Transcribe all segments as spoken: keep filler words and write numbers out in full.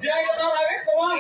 J I Kathar haivek poma?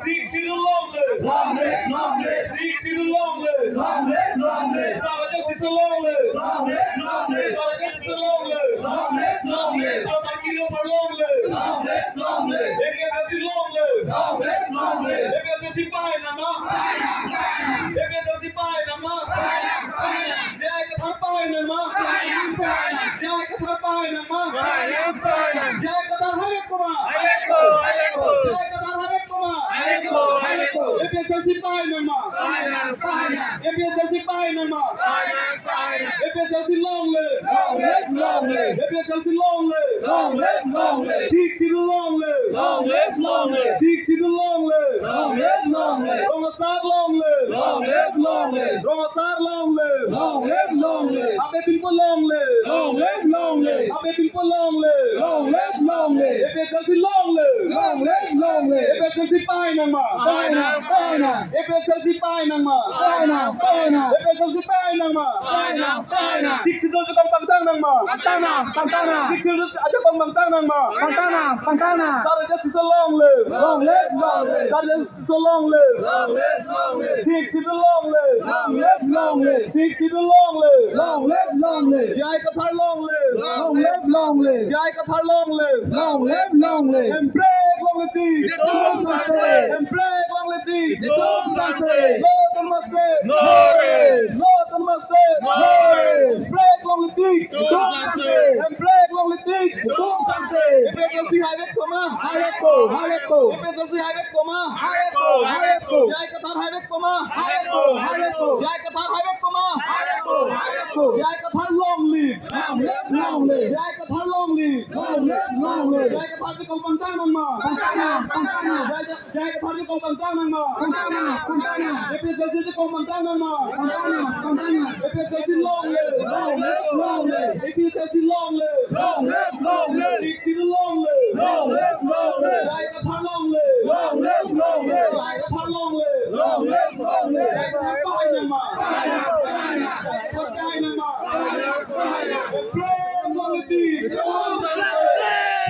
Sixth Schedule long live! Long live, long live! Sixth Schedule long live! Long live, long live! Sir Rajesh Tisso long live! Long live, long live! Sir Rajesh Tisso long live! Long live, long live! Sir Sarkir Ropar long live! Long live, long live! A P H L C long live! Long live, long live! A P H L C pahai nangma? Pahai nang, pahai nang! A P H L C pahai nangma? Pahai nang, pahai nang! J I Kathar pahai nangma? Pahai nang, pahai nang! J I Kathar pahai nangma? Pahai nang, pahai nang! J I Kathar haivek poma? Haivek po, haivek po! J I Kathar haivek poma? Haivek po, haivek po! A P H L C pahai nangma? Pahai nang, pahai nang! A P H L C pahai nangma? Pahai nang, pahai nang! A P H L C long live! Long live, long live! A P H L C long live! Long live, long live! Sixth Schedule long live! Long live, long live! Sixth Schedule long live! Long live, long live! Rong Asar long live! Long live, long live! Rong Asar long live! Long live, long live! Abe Pinpo long live! Long live, long live! Abe Pinpo long live! Long live, long live! A P H L C long live! Long live, long live! A P H L C pahai nangma? Pahai nang, pahai nang! A P H L C pahai nangma? Pahai nang, pahai nang! A P H L C pahai nangma? Pahai nang, pahai nang! Sixth Schedule ajakong pangtang nangma? Pangtang nang, pangtang nang! Sixth Schedule ajakong pangtang nangma? Pangtang nang, pangtang nang! Sir Rajesh Tisso long live! Long live, long live! Sir Rajesh Tisso long live! Long live, long live! Sixth Schedule long live! Long live, long live! Sixth Schedule long live! Long live, long live! J I Kathar long live! Long live, long live! J I Kathar long live! Long live, long live! Hemprek longle tik! Netum sangse! Hemprek longle tik! Netum sangse! Law autonomous state! No rest! Law autonomous state! No rest! Hemprek longle tik! Netum sangse! Hemprek longle tik! Netum sangse! A P H L C haivek poma? Haivek po, haivek po! A P H L C haivek poma? Haivek po, haivek po! J I Kathar haivek poma? Haivek po, haivek po! J I Kathar haivek poma? Haivek po, haivek po! J I Kathar long live! Long live, long live! J I Kathar long live! Long live, long live! J I Kathar ajakong pangtang nangma? Pangtang nang, pangtang nang! J I J I Kathar ajakong pangtang nangma? Pangtang nang, pangtang nang! A P H L C ajakong pangtang nangma? Pangtang nang, pangtang nang! A P H L C long live! Long live, long live! A P H L C long live! Long live, long live! Sixth Schedule long live! Long live, long live! J I Kathar long live! Long live, long live! J I Kathar long live! Long live, long live! J I Kathar pahai nangma? Pahai nang, pahai nang! J I Kathar pahai nangma? Pahai nang, pahai nang! Hemprek longle tik! Netum sangse!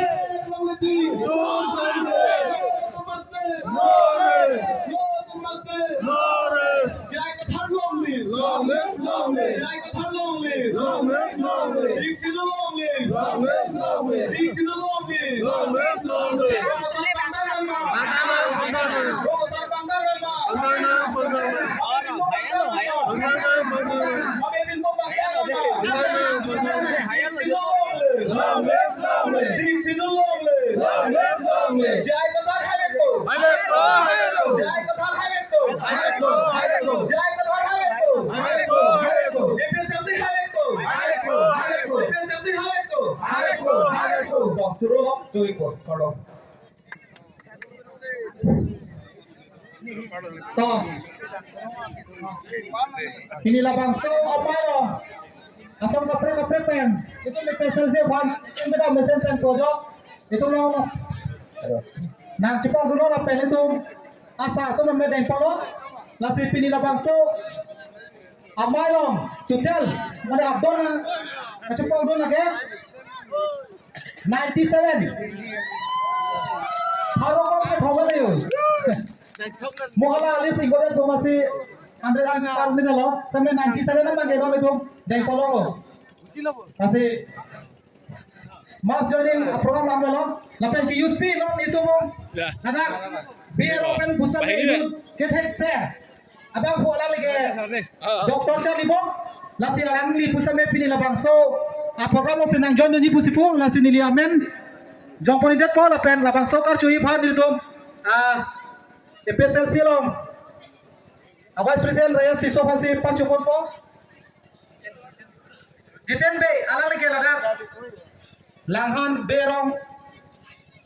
Hemprek longle tik! Netum sangse! Law autonomous state! No rest! Law autonomous state! No rest! J I Kathar long live! Long live, long live! J I Kathar long live! Long live, long live! Sixth Schedule long live! Long live, long live! Sixth Schedule long live! Long live, long live! Rong Asar pangtang nangma? Pangtang nang, pangtang nang! Rong Asar pangtang nangma? Pangtang nang, pangtang nang! Abe Pinpo pangtang nangma? Pangtang nang, pangtang nang! Abe Pinpo pangtang nangma? Pangtang nang, pangtang nang! Sixth Schedule long live! Long live, long live! Sixth Schedule long live! Long live, long live! J I Kathar haivek po? Haivek po, haivek po! J I Kathar haivek po? Haivek po, haivek po! J I Kathar haivek po? Haivek po, haivek po! A P H L C haivek po? Haivek po, haivek po! A P H L C haivek po? Haivek po, haivek po! Dok choro hok joi po, kardom. To. Pini labangso apot lo. Ason kaprek kaprek pen. Itum A P H L C aphan. Itum beda mesen pen projok. Itum lo. Nang chepok dun lo lapen itum. Asa atum meme dengpon lo. Lasi pini labangso amei along total mane abang kachepok dun lake ninety seven. Pharo ko ke thoma niyo. Mo hala alis ingkodet bomasi hundred an par ni dalo. Same ninety seven an mangke dong itum dengpon lo. Lasi mass joining a program lam dalo. Lapen ke U C lo itum mo. Ya. Anak biar open busa Bahini deh. Ke thek se. Abang pu alangli ke Doctor Charlie Bong, lasi alangli pusitame pini labangso a program alongsi nang join dunji pusi pu, lasi neli amen jongpon-i detpo lapen labangso karchuji aphan nelitum a A P H L C along a Vice President Rajesh Tisso aphansi parchoponpo. Jiten Bey, alangli ke ladak Langhan Bey arong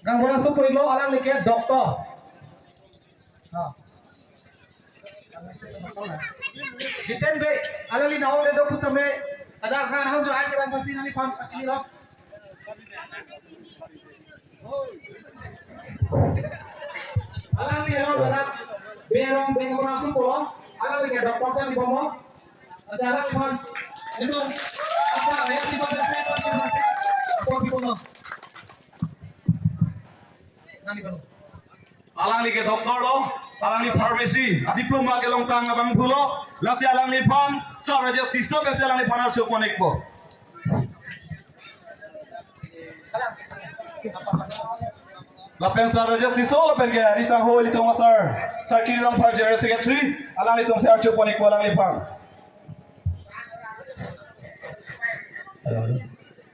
Gaonbura sopo-iklo, alangli ke doctor. Ha. Jiten Bey, alangli nahok le do pusitame, ada kan ham jo ai ke bang pasi nani pam pasi lo. Alangli lo ada Bey arong Bey Gaonbura sopo lo, alangli ke doctor Charlie Bong. Acara liman itu asal ya, tiba-tiba, tiba-tiba. Alangli ke doctor lo, alangli pharmacy adiploma kelongtang abang pulo, lasi alangliphan Sir Rajesh Tisso pensi alangliphan archupon-ikpo. Lapen Sir Rajesh Tisso, lapen ke arisang ho ilitum Sir, Sir Kiri Rongphar General Secretary, alanglitumsi archupon-ikpo alangliphan.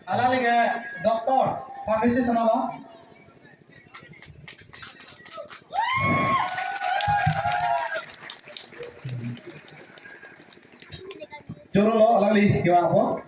Alangli ke doctor, pharmacist anlo. Choro lo, alangli kevangpo.